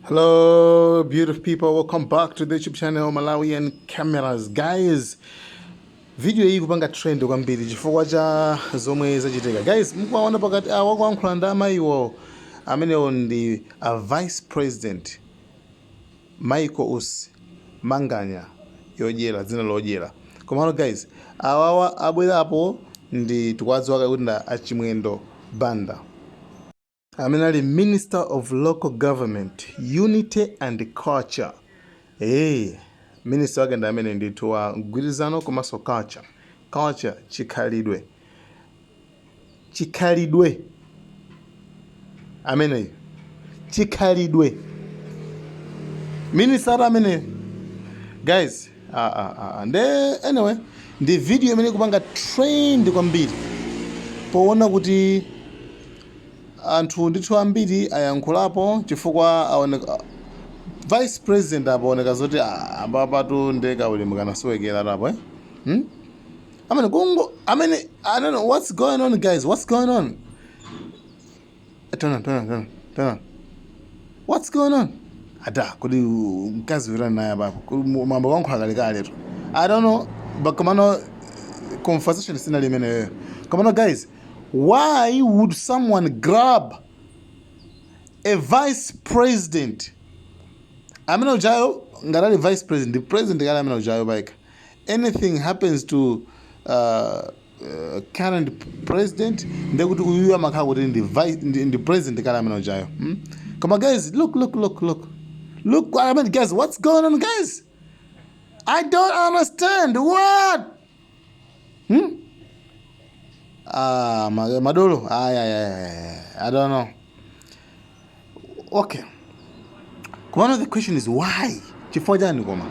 Hello, beautiful people. Welcome back to the YouTube channel Malawian Cameras. Guys, video iyi kupanga trend kwambiri chifukwa cha zomwe zachitika. Guys, mukuwaona pakati awa kuyankhula ndi amayiwo amenewo ndi a Vice President Michael Usi Manganya yodyera dzina lodyera. Komano guys, awawa abwerapo ndi tikuwadziwa kuti ndi Achimwendo Banda, amene ali Minister of Local Government, Unity and Culture. Hey, minister wake ndi amene ndithu wa mgwirizano komanso culture. Culture, chikhalidwe, chikhalidwe ameneyo, chikhalidwe minister ameneyo, guys. Ah, ah, ah. Nde anyway, ndi video imene ikupanga trend kwambiri poona kuti anthu ndithu ambiri ayankhulapo chifukwa aoneka Vice President apaoneka zoti, ah, apapatu nde kaulemu kanasowekera apo, eh? Hmm? Amene kungo amene, I don't know what's going on, guys. What's going on? Turn on, turn on, turn on, turn on. What's going on? Ata kuti mkazi wirani naye apapo mambo wankhula kalekale tu. I don't know, but komano conversation sinali imeneyo. Komano guys, why would someone grab a vice president amene ujayo? Ngati ali vice president, ndi president kale amene ujayo paika. Anything happens to current president, ndekuti uyuyu amakhala kuti ndi vice, ndi president kale amene ujayo, Koma guys, look, look, look, look, look. I mean, guys, what's going on? Guys, I don't understand what, Ah, madolo, ay, ay, ay, I don't know. Okay, komano the question is why? Chifukwa chani? Koma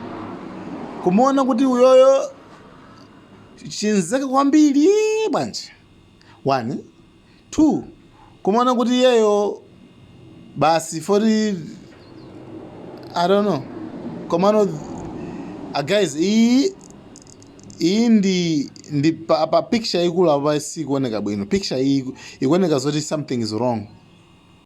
kumuona kuti uyoyo chinzeke kwambiri bwanji? One, two, kumuona kuti iyeyo basi foti, I don't know. Komano guys, iyi ndi pa picture ikulu apa sikuoneka bwino. Picture iyi ikuoneka zoti something is wrong.